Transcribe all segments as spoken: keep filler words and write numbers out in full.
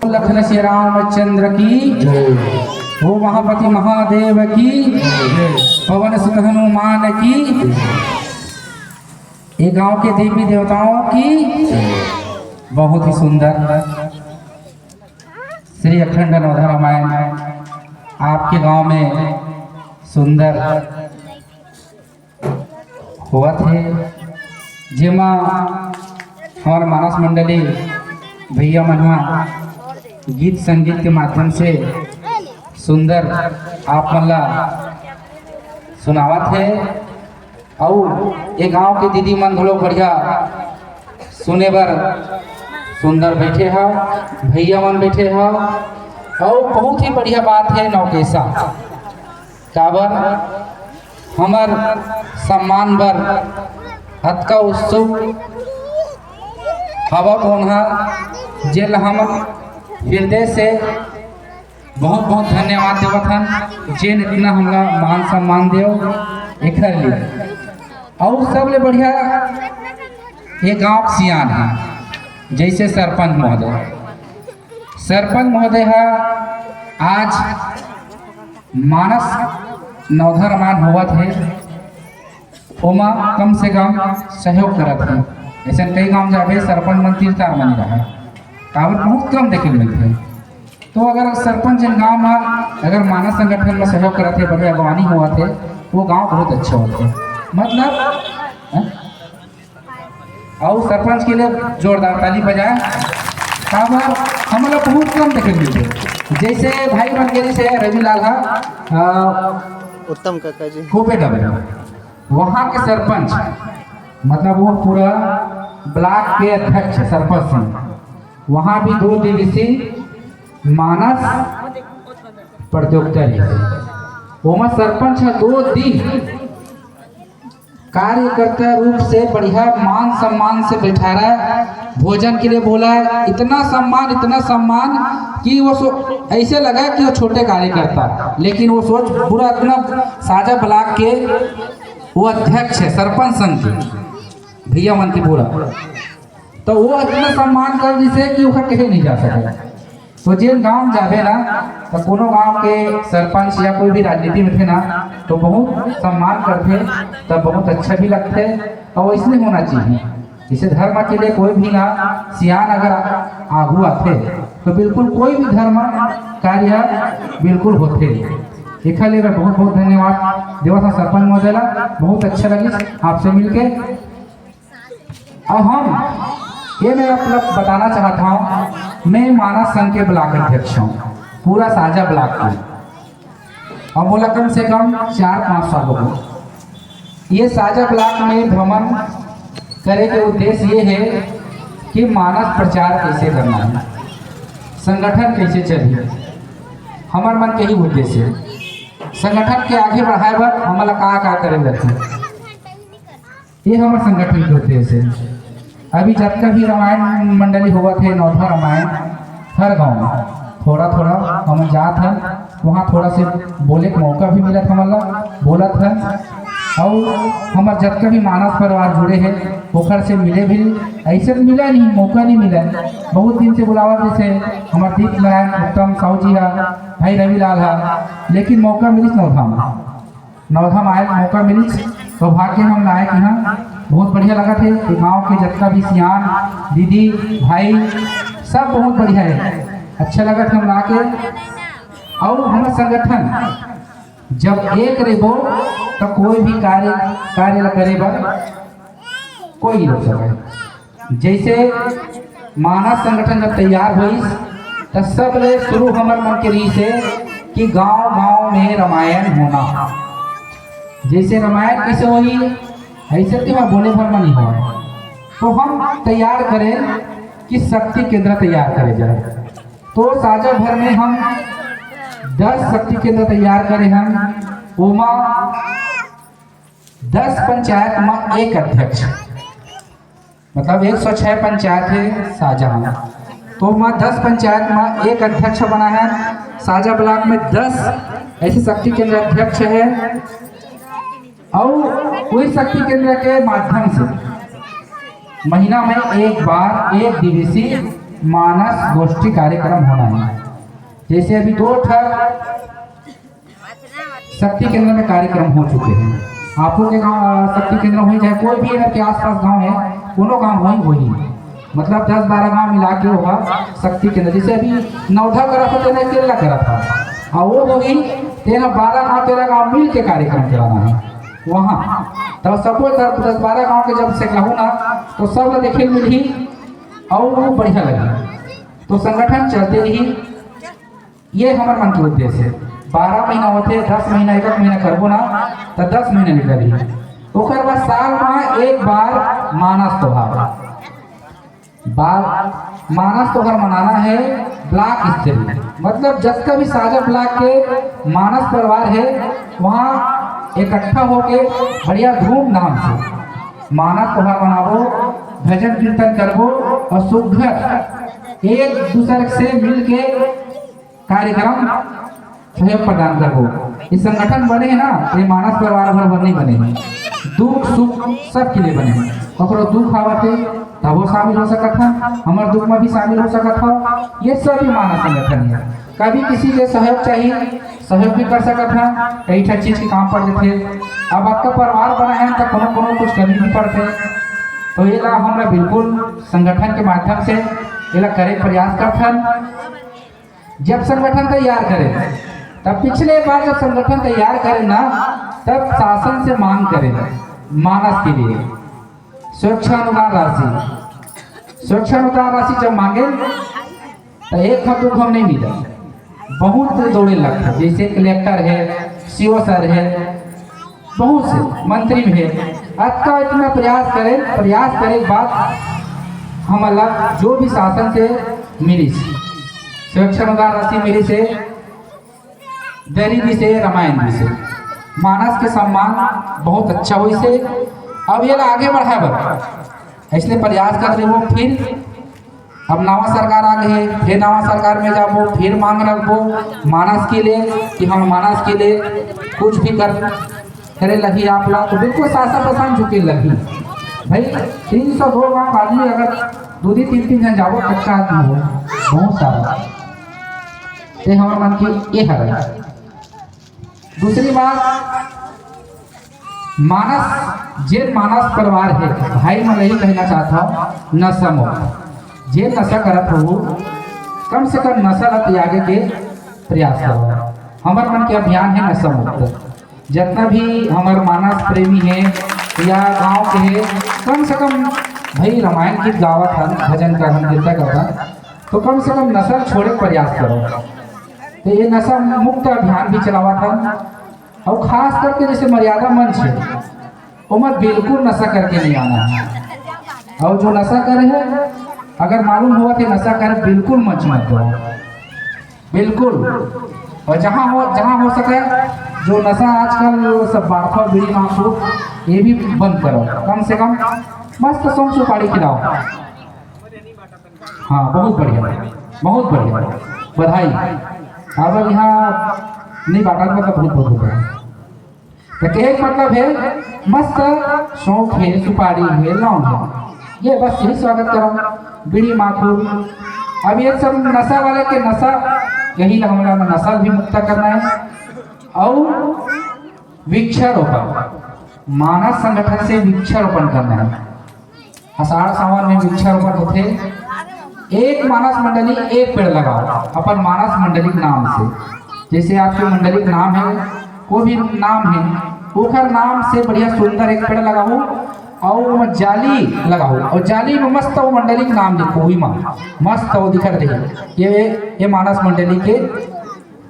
लखन श्री रामचंद्र की, जय। ओम महापति महादेव की, जय। पवन सुत हनुमान की। ये गांव के देवी देवताओं की बहुत ही सुंदर श्री अखंड नवधा रामायण आपके गांव में सुंदर होवत हे, जेमा हमर मानस मंडली भैया मन ह गीत संगीत के माध्यम से सुंदर आप मन ला सुनावत हे। अउ ये गांव के दीदी मन घलो बढ़िया सुने बर सुंदर बैठे ह, भैया मन बैठे ह। अउ बहुत ही बढ़िया बात हे नौकेसा, काबर हमर सम्मान बर अतका उत्सुक हवा कोन हा, जेल हम हृदय से बहुत बहुत धन्यवाद देवत हन, जेन इतना हमला मान सम्मान देव एखर लिए। अउ सबले बढ़िया ये गांव के सियान है, जैसे सरपंच महोदय, सरपंच महोदय है आज मानस नवधा रामायण होवत हे, ओमा कम से कम सहयोग करत हे। ऐसन कई गांव जाबे, सरपंच मन तीर तार मनी रहा, काबर बहुत कम देखे मिलथे। तो अगर सरपंच जन गांव में अगर मानस संगठन में सहयोग करत हे, बढ़िया अगवानी होवत हे, वो गांव बहुत अच्छा होत हे। मतलब, हैं? अउ सरपंच के लिए जोरदार ताली बजाए। काबर हमला बहुत कम देखे मिलथे। जैसे भाई मन के से रवि लाल हा, अ, उत्तम काका जी। कोपेडम, वहाँ के सरपंच, मतलब वो पूरा ब्लॉक के अध्यक्ष सरपंच सिंह, वहाँ भी दो दिवसीय मानस प्रतियोगिता रही। ओमा सरपंच ह दो दिन कार्यकर्ता रूप से बढ़िया मान सम्मान से बैठारा, भोजन के लिए बोला, इतना सम्मान, इतना सम्मान कि वो सो-, ऐसे लगा कि वो छोटे कार्यकर्ता, लेकिन वो सोच पूरा इतना साजा ब्लॉक के वो अध्यक्ष है सरपंच संघ के, भैया मन के पूरा, तो वो इतना सम्मान कर दिसे कि ओकर कहे नहीं जा सके। तो जेन गांव जाबे ना, तो कोनो गांव के सरपंच या कोई भी राजनीति में थे ना, तो बहुत सम्मान करथे, तब बहुत अच्छा भी लगथे। और इसने होना चाहिए। जैसे धर्म के लिए कोई भी ना सियान अगर आगू आथे, तो बिल्कुल कोई भी धर्म कार्य बिल्कुल होथे। एखर लिए मैं बहुत बहुत धन्यवाद देवत हूँ सरपंच महोदय ला, बहुत अच्छा लगिस आपसे मिलके। अब हम ये मैं आप लोग बताना चाहता हूँ, मैं मानस संघ के ब्लॉक अध्यक्ष हूँ, पूरा साजा ब्लॉक के, और मोला कम से कम चार पाँच साल हो गए। ये साजा ब्लॉक में भ्रमण करे के उद्देश्य ये है कि मानस प्रचार कैसे करना है, संगठन कैसे चलही, हमर मन के ही उद्देश्य है। संगठन के आगे बढ़ाए बर हमला का का करे लगथे, ये हमर संगठन के उद्देश्य है। अभी जतका भी रामायण मंडली होवत हे, नौधा रामायण, हर गांव में थोड़ा थोड़ा हम जात हन, वहाँ थोड़ा से बोले के मौका भी मिलत हमन ला, बोलत हन। और हमर जतका भी मानस परिवार जुड़े हैं, ओकर से मिले भी, ऐसे तो मिला नहीं, मौका नहीं मिला। बहुत दिन से बुलावत जैसे हमर दीप नारायण उत्तम साहू जी हा, भाई रवि लाल हा, लेकिन मौका मिलिस नौधा में। नौधा में आए के मौका मिलिस, सौभाग्य हम लाए कि हाँ, बहुत बढ़िया लगत हे। ये गांव के जतका भी सियान, दीदी, भाई, सब बहुत बढ़िया है। अच्छा लगत हे हम ला के। और हमर संगठन जब एक रहिबो, तो कोई भी कार्य, कार्य ला करे बर कोई नहीं रोक सके। जैसे मानस संगठन जब तैयार होइस, त सबले शुरू हमर मन के रहिस हे कि गांव-गांव में रामायण होना। जैसे रामायण कैसे होही, ऐसे तो हम बोले भर में नहीं होय। तो हम तैयार करें कि शक्ति केंद्र तैयार करे जाए। तो साजा भर में हम दस शक्ति केंद्र तैयार करे हन, ओमा दस पंचायत में एक अध्यक्ष, मतलब एक सौ छह पंचायत है साजा में, तो मैं दस पंचायत में एक अध्यक्ष बना है। साजा ब्लॉक में दस ऐसे शक्ति केंद्र अध्यक्ष है, और वही शक्ति केंद्र के माध्यम से महीना में एक बार एक दिवसीय मानस गोष्ठी कार्यक्रम होना है। जैसे अभी दो ठा शक्ति केंद्र में कार्यक्रम हो चुके हैं। आपो के गांव, अ, शक्ति केंद्र होही, चाहे कोई भी अगर के आसपास गांव है, कोनो गांव होही, होही। मतलब दस बारह गांव मिला के होगा शक्ति केंद्र। जैसे अभी नवधा करत था, तेना केरला करत था, और वो होही, तेना बारह गांव, तेरह गांव मिल के कार्यक्रम कराना है वहाँ। तब सबो दस, दस बारह गांव के जब से कहूँ ना, तो सब ला देखे मिलही और वो बढ़िया लगे। तो संगठन चलते रही, ये हमर मन के उद्देश्य है। बारह महीना होथे, दस महीना, एक एक महीना करबो ना, त दस महीना निकलही। ओकर बाद साल में एक बार मानस त्योहार, बार मानस त्योहार मनाना है। ब्लॉक स्तर, मतलब जतका भी साजा ब्लॉक के मानस परिवार है, वहाँ इकट्ठा होके बढ़िया धूमधाम से मानस त्योहार मनाबो, भजन कीर्तन करबो और सुघर एक दूसर से मिल के कार्यक्रम सहयोग प्रदान करबो। ये संगठन बने है ना, ये मानस परिवार भर बर नहीं बने है। दुख सुख सबके लिए बने है। ककरो दुख आवत है, तबो शामिल हो सकत हन, हमर दुख में भी शामिल हो सकत हो। ये सभी मानस संगठन है। कभी किसी के सहयोग चाहिए, सहयोग भी कर सकत हन। कई ठा चीज के काम पड़ जाथे। अब आपका परिवार बना है, तो कोनो कोनो कुछ कमी भी पड़थे। तो ये ला हमरा बिल्कुल संगठन के माध्यम से ये ला करे प्रयास करथन। जब संगठन तैयार करे, तब पिछले बार जब संगठन तैयार करे ना, तब शासन से मांग करे मानस के लिए सुरक्षा अनुदान राशि। सुरक्षा अनुदान राशि जब मांगे, तो एक हम दो हम नहीं मिला, बहुत दौड़े लगता। जैसे कलेक्टर है, सीओ सर है, बहुत से मंत्री भी है, अतका इतना प्रयास करे, प्रयास करे के बाद हमला जो भी शासन से मिली, सुरक्षा अनुदान राशि मिली से दरी भी से, रामायण भी से, मानस के सम्मान बहुत अच्छा हुई से। अब ये ला आगे बढ़ाए बर इसलिए प्रयास कर रहे हो। फिर अब नवा सरकार आ गई है, फिर नवा सरकार में जाबो, फिर मांग रखबो मानस के लिए कि हम मानस के लिए कुछ भी कर करे लगी आप ला, तो बिल्कुल शासन प्रशासन झुके लगी। भाई, तीन सौ दो गांव आदमी अगर दो दिन तीन तीन जन जाबो, कच्चा आदमी हो, बहुत सारा। ते हमर मन के ये हरे। दूसरी बात, मानस, जेन मानस परिवार है, भाई मन यही कहना चाहता हूँ, नशा मुक्त। जेन नशा करत हो, कम से कम नशा ला त्यागे के प्रयास करो। हमर मन के अभियान है नशा मुक्त। जितना भी हमर मानस प्रेमी है या गांव के है, कम से कम भाई रामायण गीत गावत हन, भजन करन, कीर्तन करन, तो कम से कम नशा छोड़े के प्रयास करो। तो ये नशा मुक्त अभियान भी चलावत हन। और खास करके जैसे मर्यादा मंच है, ओमा बिल्कुल नशा करके नहीं आना है। और जो नशा करे है, अगर मालूम हुआ कि नशा करे, बिल्कुल मंच मत दो, बिल्कुल। और जहाँ हो, जहाँ हो सके, जो नशा आजकल सब बांटता, बीड़ी माखू, ये भी बंद करो। कम से कम मस्त सौंफ सुपारी खिलाओ। हाँ, बहुत बढ़िया, बहुत बढ़िया, बधाई। अगर यहाँ नहीं बांटा, मतलब बहुत बहुत बधाई। तो कहे के मतलब है, मस्त सौंफ है, सुपारी है, लौंग है, ये बस यही स्वागत करो, बीड़ी माखू। अब ये सब नशा वाले के नशा, यही ला हमला नशा भी मुक्त करना है। और वृक्षारोपण, मानस संगठन से वृक्षारोपण करना है। आषाढ़ सावन में वृक्षारोपण होथे। एक मानस मंडली एक पेड़ लगाओ अपन मानस मंडली के नाम से। जैसे आपके मंडली के नाम है, कोई भी नाम है, ओकर नाम से बढ़िया सुंदर एक पेड़ लगाओ और ओमा जाली लगाओ और जाली में मस्त वो मंडली के नाम लिखो, ओही मा मस्त वो दिखत रही, ये, ये मानस मंडली के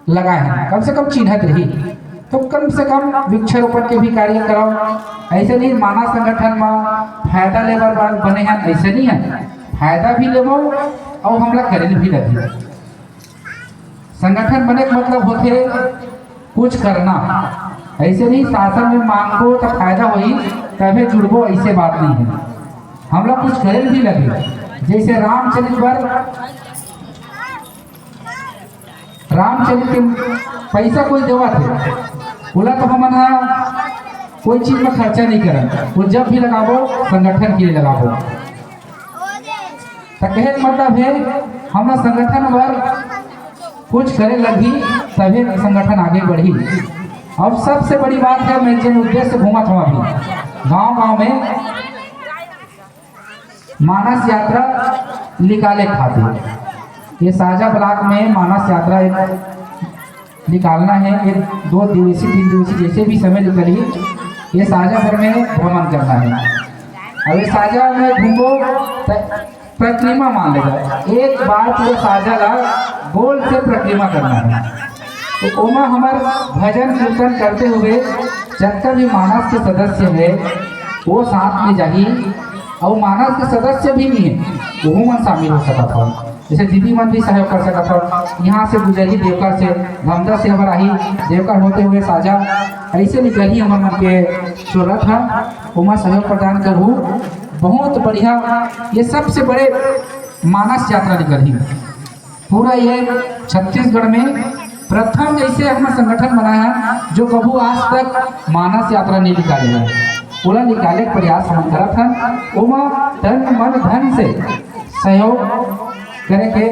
लगाए हैं, कम से कम चिन्हत रही। तो कम से कम वृक्षारोपण के भी कार्य कराओ। ऐसे नहीं मानस संगठन में फायदा लेबर बर बने हैं, ऐसे नहीं है। फायदा भी लेबो और हमला करे भी लगी। संगठन बने के मतलब होथे कुछ करना। ऐसे नहीं शासन में मांगबो तो फायदा होही, तबे जुड़बो, ऐसे बात नहीं है। हमला कुछ करे भी लगी। जैसे रामचरित बर रामचरित के पैसा कोई देवत है, ओला तो हमन ह कोई चीज में खर्चा नहीं करन, वो जब भी लगाबो संगठन के लिए लगाबो। त कहे के मतलब हे, हमर संगठन बर कुछ करे लगही, तभे संगठन आगे बढ़ही। अब सबसे बड़ी बात हे, मैं जेन उद्देश्य घूमत हूँ अभी गांव गांव में मानस यात्रा निकाले खातिर, ये साजा ब्लॉक में मानस यात्रा एक निकालना है। ये दो दिवसीय, तीन दिवसीय, जैसे भी समय निकली, ये साजा भर में भ्रमण करना है। अब ये साजा में घूमो त परिक्रमा मान लेगा, एक बार पूरा साजा ला गोल से परिक्रमा करना है। तो ओमा हमर भजन कीर्तन करते हुए जतका भी मानस के सदस्य है, वो साथ में जाही, और मानस के सदस्य भी नहीं है, वो मन शामिल हो सकत हो। जैसे दीदी मन भी सहयोग कर सकत हो, यहाँ से गुजरही देवकर से, धमदा से हमर आही, देवकर होते हुए साजा ऐसे निकलही हमर मन के जरूरत है, ओमा सहयोग प्रदान करहू। बहुत बढ़िया, ये सबसे बड़े मानस यात्रा निकलही पूरा ये छत्तीसगढ़ में। प्रथम जैसे हमर संगठन बना है, जो कभू आज तक मानस यात्रा नहीं निकाले है, ओला निकाले के प्रयास हम करत हन। ओमा तन मन धन से सहयोग करे के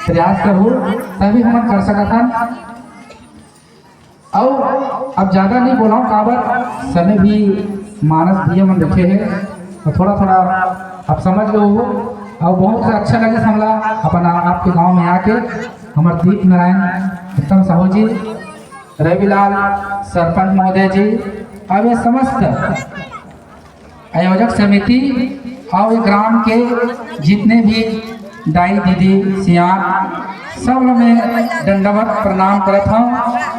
प्रयास करहू, तभी हम कर सकत हन। अउ अब ज्यादा नहीं बोलाऊं, काबर समय भी मानस भैया मन रखे हैं, तो थोड़ा थोड़ा आप समझ लो हो। और बहुत अच्छा लगे हमला अपन आ-, आपके गांव में आके, हमर दीप नारायण उत्तम साहू जी, रविलाल सरपंच महोदय जी, अब ये समस्त आयोजक समिति और ये ग्राम के जितने भी दाई दीदी सियान, सब लोग मैं दंडवत प्रणाम करत हूँ,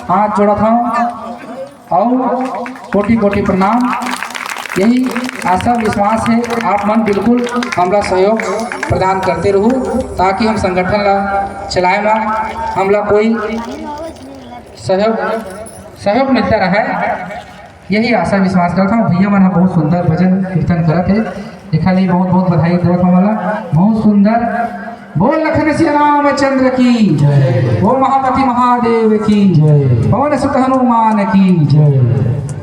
हाथ जोड़त हूँ और कोटि कोटि प्रणाम। यही आशा विश्वास है, आप मन बिल्कुल हमरा सहयोग प्रदान करते रहू, ताकि हम संगठन ला चलाए मा हमला कोई सहयोग, सहयोग मिलता रहे। यही आशा विश्वास करत हूँ। भैया मन ह बहुत सुंदर भजन कीर्तन करत हे, एखर लिए बहुत बहुत बधाई देवत हूँ मला। बहुत सुंदर। बोल लखन सिया रामचंद्र की जय। बोल महापति महादेव की जय। पवन सुत हनुमान की जय।